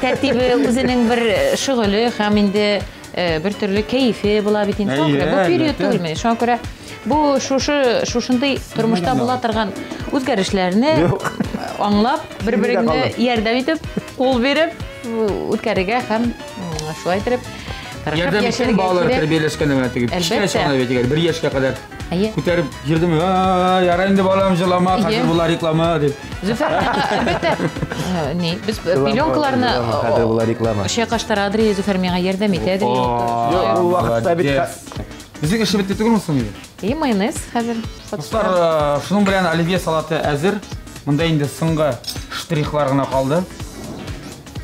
тәртибе, үзенең бер шөгыле һәм инде бер төрле кәефе була бит инде. Шуңа күрә бу Әйе, период әлбәттә. түгелмени. Шуңа күрә бу шушы шушындый тормышта була торган үзгәрешләрне Юк. аңлап, бер-береңне калды. ярдәм итеп, кул биреп үткәрергә һәм шулай итеп тырышып Ярдәм иткән яшәргә балалар кирәк. тәрбияләшкән менә теге. Кечкенә Әлбәттә. чагында бит егер, бер яшькә кадәр. Әйе. Күтәреп йөрдем, «А, ярай инде балам, җылама, Әйе. хәзер була реклама» дип. Зөфәр, әлбәттә, ни, без пеленкаларны Реклама, хәзер була реклама. чайкаштырадыр, Зөфәр миңа ярдәм итәдер. Юк, ул вакытта бит Молодец. Безнең эше бетте түгелме соң инде? И майонез хәзер. Дуслар, шуның белән оливье салаты әзер. Монда инде соңгы штрихлар гына калды.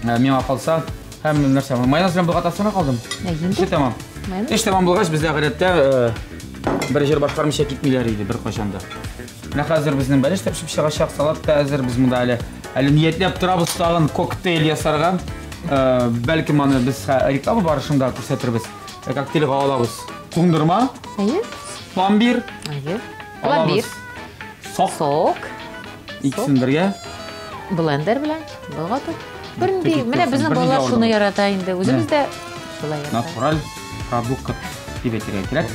Миңа калса, һәм нәрсә, майонез белән болгатасы гына калдым. Ә, инде? Эше тәмам. Майонез? Эш тәмам булгач, бездә гадәттә бер җыр башкармыйча китмиләр иде бер кайчан да. Менә хәзер безнең бәлеш тә пешеп чыгачак, салат та әзер. Без монда әле ниятләп торабыз тагын коктейль ясарга. Бәлкем аны без реклама барышында күрсәтербез. Коктейльгә алабыз. Туңдырма, Әйе. пломбир, Әйе. алабыз. Пломбир. Сок, Сок. икесен бергә. Блендер белән болгатып. Бернинди, Тик менә иттерсен, безнең бернинди балалар шуны авырлыгы. ярата инде. Үзебез дә шулай ярата. Натураль продукт дип әйтергә кирәк.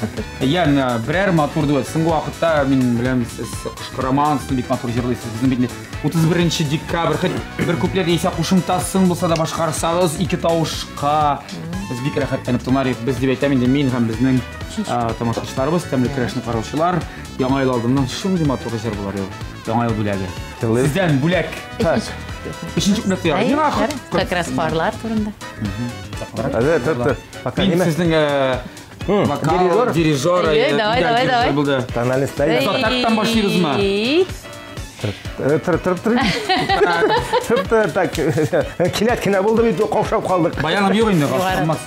Ягъни берәр матур дуэт. Соңгы вакытта мин беләм, сез кычкырамансыз, бик матур җырлыйсыз. Безнең бит инде 31 декабрь хоть бер куплет яисә кушымтасын булса да башкарсагыз, ике тавышка без бик рәхәтләнеп тыңлар идек. Без дип әйтәм инде мин һәм безнең тамашачыларыбыз, тәмле көрәшне караучылар, Яңа ел алдыннан шундый матур җыр булар ул. Яңа ел бүләге. Тыңлыйбыз. Сездән бүләк. Так. Өченче куплет Әйе, ярый. ярый. Как раз парлар турында. Әзер, тор, тор. Пока Мин ниме? сезнең вокал, Дирижер? дирижер, Әйе, давай, идеаль давай, дирижер давай. булды. Тональность ставим. Тактан башлыйбызмы? Эй. Тор, тор, тор, тор. Тор, тор, так. Кинәт кенә булды бит, каушап калдык. Баяным юк инде, Югары. калмас.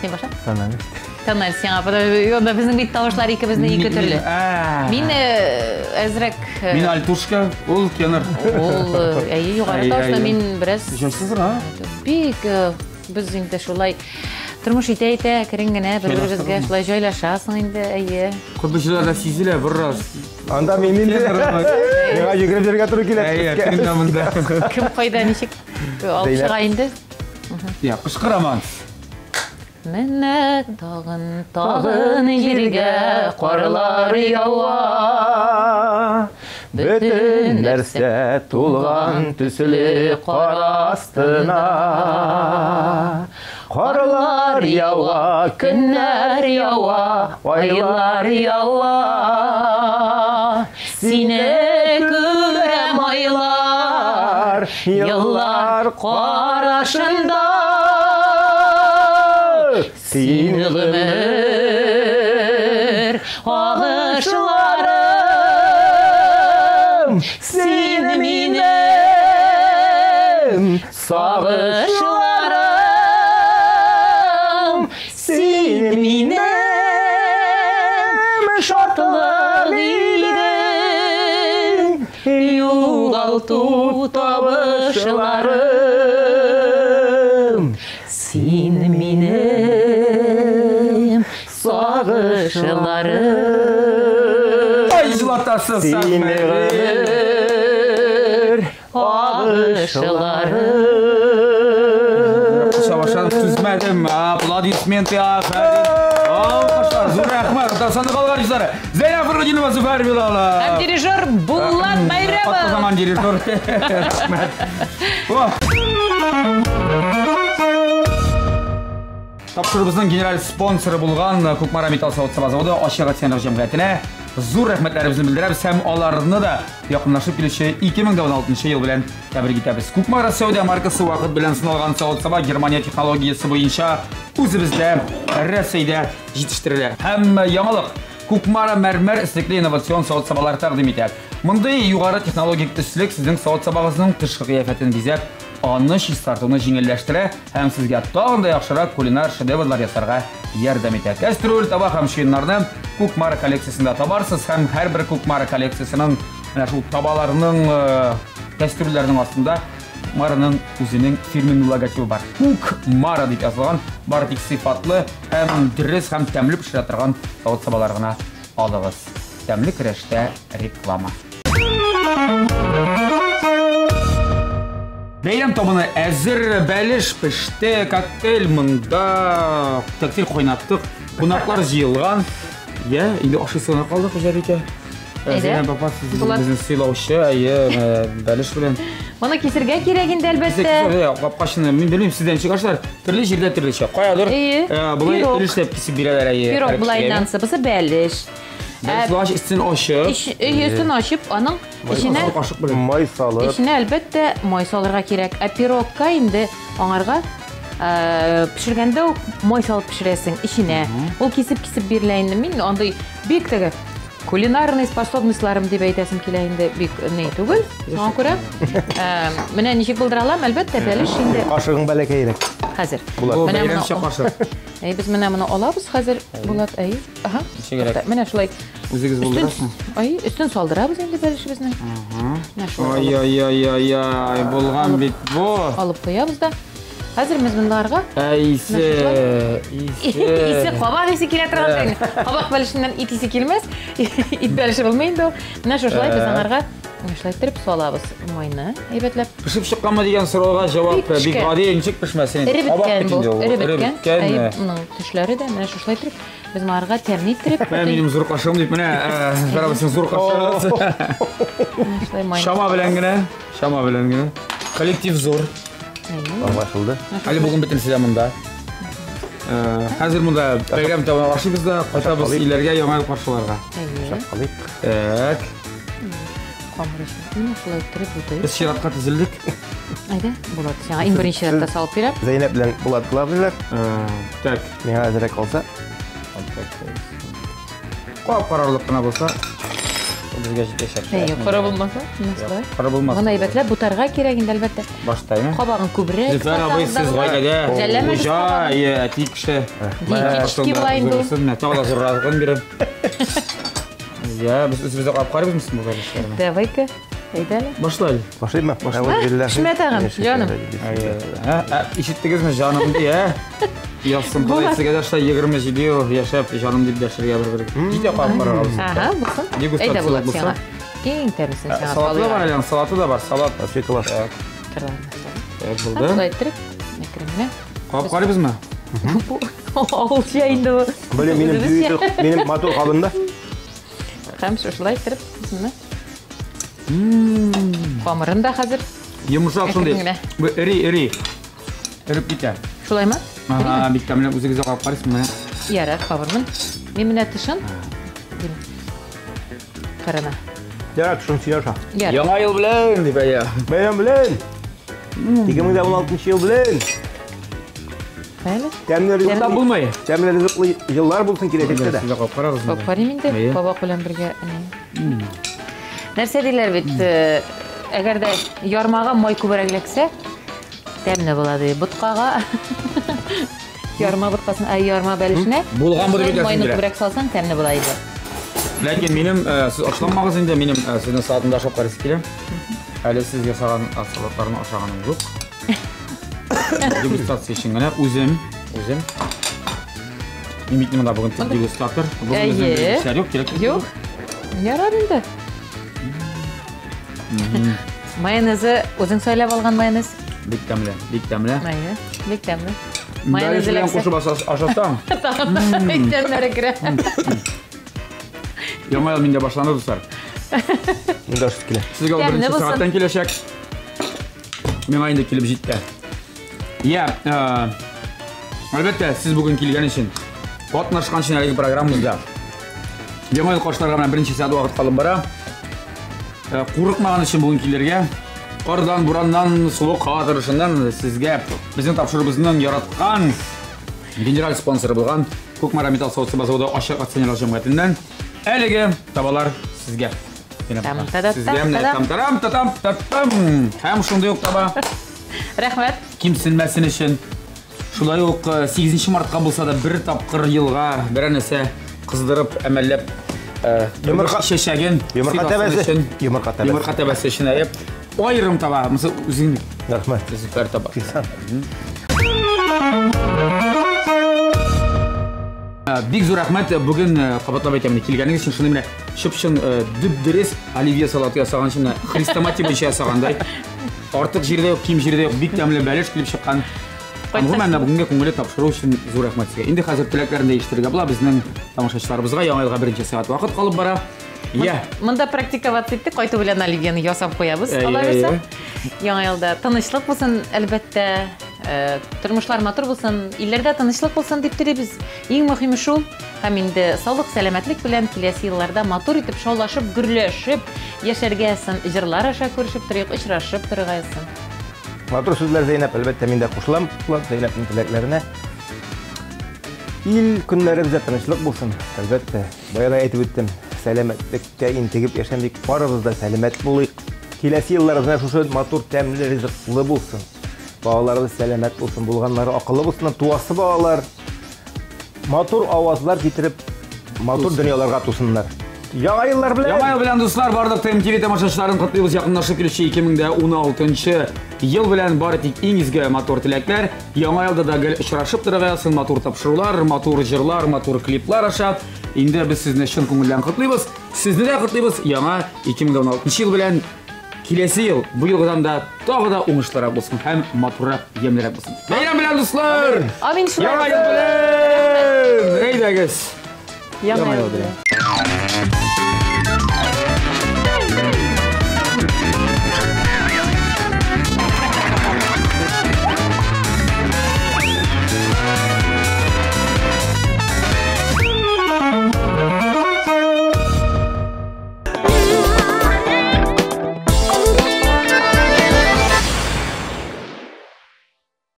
Син башла. Тональность. Тональ сиңа, потому что безнең бит тавышлар икебезнең ике төрле. Мин әзрәк Мин альтушка, ул тенор. Ул әйе, югары Әйе, тавышта әйе. мин бераз Җайсызрак, а? бик без инде шулай тормыш итә-итә әкрен генә бер-беребезгә шулай җайлашасың инде, әйе. Күп җырларда сизелә бераз. Анда мин инде. Тенор. Миңа йөгереп йөрергә туры килә. Әйе, тегендә монда. Кем кайда ничек алып Зәйнәп. чыга инде? Я, кычкыраман. Менә тагын, тагын җиргә карлар ява. Бөтен нәрсә тулган төсле кар астына. Карлар ява, көннәр ява, айлар ява. Сине күрәм айлар, еллар карашында. Син Син гомер агышларым, син минем сагышларым, син минем шатлык идең, югалту табышларым. Син минем сагышларым. Ай, җылатасыз, Син Сәхнә. гомер агышларым. Шабашан түзмәдем. Аплодисменты, афәрин. Алкышлар, зур рәхмәт. Татарстанның халык артистлары Зәйнәб Фәрхетдинова, Зөфәр Билалов. Һәм дирижер Булат Байрамов. Атказанган дирижер. Рәхмәт. О. Тапшырубызның генераль спонсоры булган Кукмара металл савыт-саба заводы ачык акционерлык җәмгыятенә зур рәхмәтләребезне белдерәбез һәм аларны да якынлашып килүче 2016 ел белән тәбрик итәбез. Кукмара сәүдә маркасы вакыт белән сыналган савыт-саба Германия технологиясе буенча үзебездә, Рәсәйдә җитештерелә. Һәм яңалык Кукмара мәрмәр өслекле инновацион савыт-сабалар тәкъдим итә. Мондый югары технологик өслек сезнең савыт-сабагызның тышкы кыяфәтен бизәп, аны чистартуны җиңелләштерә һәм сезгә тагын да яхшырак кулинар шедеврлар ясарга ярдәм итә. Кәстрүл, таба һәм чуеннарны Кукмара коллекциясендә табарсыз һәм һәрбер Кукмара коллекциясенең менә шул табаларның, кәстрүлләрнең астында Кукмараның үзенең фирменный логотибы бар. Кукмара дип язылган, бары тик сыйфатлы һәм дөрес һәм тәмле пешерә торган савыт-сабалар гына алыгыз. Тәмле көрәштә реклама. Бәйрәм табыны әзер, бәлеш пеште, коктейль монда, коктейль кайнаттык, кунаклар җыелган. Я, инде ашыйсы гына калды, хуҗабикә. Зәйнәп апа, сез безне сыйлаучы, әйе, бәлеш белән. Моны кисергә кирәк инде, әлбәттә. Капкачны, мин белмим, сездә ничек ашыйлар. Төрле җирдә төрлечә. Каядыр, болай өлешләп кисеп бирәләр, әйе. Пирог былайдан, бусы бәлеш. Бәлеш булгач, өстен ачып. Өстен ачып, аның эченә май салып. Эченә, әлбәттә, май салырга кирәк. Ә пирогка инде аңарга пешергәндә үк май салып пешерәсең эченә. Ул кисеп-кисеп бирелә инде. Мин андый бик теге кулинарный способностьларым дип әйтәсем килә инде, бик ни түгел. Шуңа күрә, менә ничек булдыра алам, әлбәттә, бәлеш инде. Кашыгың бәләкәйрәк. Хәзер. Бу бәйрәмчә кашык. Әй, без менә моны алабыз хәзер, Булат, әй. Аһа. Ничегрәк? Менә шулай. Үзегез булдырасызмы? Ай, өстен салдырабыз инде бәлешебезне. Менә шулай. Ай-яй-яй-яй, булган бит бу. Алып куябыз да. Хәзер без монларга Исе, исе. Исе, кабак исе килә торган шәй. Кабак бәлешеннән ит исе килмәс. Ит бәлеше булмый инде ул. Менә шушылай без аңарга шулай иттереп салабыз майны әйбәтләп. Пешеп чыкканмы дигән сорауга җавап бик гади, ничек пешмәсен инде. Эре беткән бу, эре беткән. Әйе, моның төшләре дә менә шушылай иттереп без моңарга тәмле иттереп. Менә минем зур кашыгым дип, менә Зөфәр зур кашыгы. Чама белән генә, чама белән генә. Коллектив зур. Аңлашылды. Әле бүген бөтенесе дә монда. Хәзер монда бәйрәм тәмам ашыйбыз да, кайтабыз өйләргә яңа ел каршыларга. Алыйк. Так. Камыр өчен. Менә шулай иттереп бутыйбыз. Без чиратка тезелдек. Әйдә, Булат, сиңа иң беренче чиратта салып бирәм. Зәйнәп белән Булат главныйлар. Так. Миңа әзрәк калса. Кап карарлык кына булса, безгә җитәчәк. Әйе, коры булмаса, нәрсә? Коры булмаса. Моны әйбәтләп бутарга кирәк инде, әлбәттә. Баштаймы? Кабагын күбрәк. Зөфәр абый, сез гаиләдә хуҗа, әти кеше. Диетический була инде ул. Тагы да зуррагын бирәм. Я, без үзебез дә карап карыйбызмы соң бу бәлешләрне? Давай-ка, әйдә әле. Башла әле. Башлыймы? Пешмә тагын, җаным. Ишеттегезме, җаным ди, ә? Язсын, Ходай сезгә дә шулай 27 ел яшәп, җаным дип дәшергә бер-бер. Җитә карап карарга. Ага, булсын. Әйдә, Булат, сиңа. Иң тәмлесен сиңа Салаты да бар әле, салаты да бар, салат. Вообще класс. Так, булды. Шулай иттереп, әкрен генә. Кабып карыйбызмы? Авылча инде бу. Блин, минем дюйдер, минем матур кабында. Һәм шушылай иттереп, менә. Камырын да хәзер. Йомшак шундый. Бу эри, эри. Эреп китә. Шулаймы? Ага, бик тәмле. Үзегез дә кабып карыйсызмы менә? Ярар, кабырмын. Мин менә тышын. Карана. Ярар, тышын син аша. Яңа ел белән, дип әйе. Бәйрәм белән. 2016 ел белән. Әле. Тәмле ризыклы булмый. Тәмле ризыклы еллар булсын киләчәктә дә. Сез дә кабып карагыз. Кабып карыйм инде, кабак белән бергә. Нәрсә диләр бит, әгәр дә ярмага май күбрәк эләксә, тәмле була ди. Боткага ярма боткасын, ә ярма бәлешенә булган бу дип майны күбрәк салсаң, тәмле була иде. Ләкин минем, сез ашланмагыз инде, минем сезнең салатында ашап карыйсы килә. Әле сез ясаган салатларны ашаганым юк. Дегустация өчен генә үзем, үзем. Мин бит монда бүген дегустатор. Бүген үзем эшләр юк, кирәк юк. Ярар инде. Майонезы үзең сайлап алган майонез. Бик тәмле, бик тәмле. Әйе, бик тәмле. Майонез белән кушып ашасаң. Бик тәмлерәк керә. Яңа ел миндә башланды, дуслар. Монда ашасы килә. Сезгә ул беренче сәгатьтән киләчәк. Миңа инде килеп җитте. Я, әлбәттә, сез бүген килгән өчен, катнашкан өчен әлеге программабызда. Яңа ел каршыларга менә берничә сәгать вакыт калып бара. Курыкмаган өчен бүген килергә. Кардан, бураннан, суык һава торышыннан сезгә безнең тапшыруыбызның яраткан генераль спонсоры булган Кукмара металл савыт-саба заводы ачык акционерлар җәмгыятеннән әлеге табалар сезгә. Сезгә менә там-тарам, татам, татам. Һәм шундый ук таба. Рәхмәт. Кимсенмәсен өчен. Шулай ук 8 мартка булса да бер тапкыр елга берәр нәрсә кыздырып, әмәлләп йомырка чәчәген, йомырка тәбәсе, йомырка тәбәсе, йомырка тәбәсе өчен әйе. Аерым таба, мисал үзең. Рәхмәт. Зөфәр таба. Бик зур рәхмәт бүген кабатлап әйтәм, килгәнегез өчен шуны менә чып-чын дөп-дөрес оливье салаты ясаган өчен хрестоматия буенча ясагандай. Артык җирдә юк, ким җирдә юк, бик тәмле бәлеш килеп чыккан. Гомумән, бүгенге күңелле тапшыру өчен зур рәхмәт сезгә. Инде хәзер теләкләрне дә ишетергә була. Безнең тамашачыларыбызга Яңа елга берничә сәгать вакыт калып бара. Я. Монда практиковаться иттек, кайту белән оливьены ясап куябыз, алайса. Яңа елда тынычлык булсын, әлбәттә, тормышлар матур булсын, илләрдә тынычлык булсын дип телибез. Иң мөһиме шул. Һәм инде саулык, сәламәтлек белән киләсе елларда матур итеп шаулашып, гөрләшеп яшәргә язсын, җырлар аша күрешеп торыйк, очрашып торырга язсын. Матур сүзләр, Зәйнәп, әлбәттә, мин дә кушылам Зәйнәпнең теләкләренә. Ил көннәребездә тынычлык булсын, әлбәттә. Бая да әйтеп үттем, сәламәтлеккә интегеп яшәмик, барыбыз да сәламәт булыйк. Киләсе елларыбыз менә шушы матур, тәмле, ризыклы булсын. Балаларыбыз сәламәт булсын, булганнары акыллы булсын, туасы балалар матур авазлар китереп, матур дөньяларга тусыннар. Яңа еллар белән! Яңа ел белән, дуслар, барлык ТМТВ тамашачыларын котлыйбыз якынлашып килүче 2016 ел белән бары тик иң изге матур теләкләр. Яңа елда да гел очрашып торырга язсын, матур тапшырулар, матур җырлар, матур клиплар аша. Инде без сезне чын күңелдән котлыйбыз. Сезне дә котлыйбыз яңа 2016 ел белән. Киләсе ел бу елгыдан да тагы да уңышлырак булсын һәм матуррак, ямьлерәк булсын. Бәйрәм белән, дуслар! Амин шулай. Яңа ел белән! Әйдәгез! Яңа ел белән.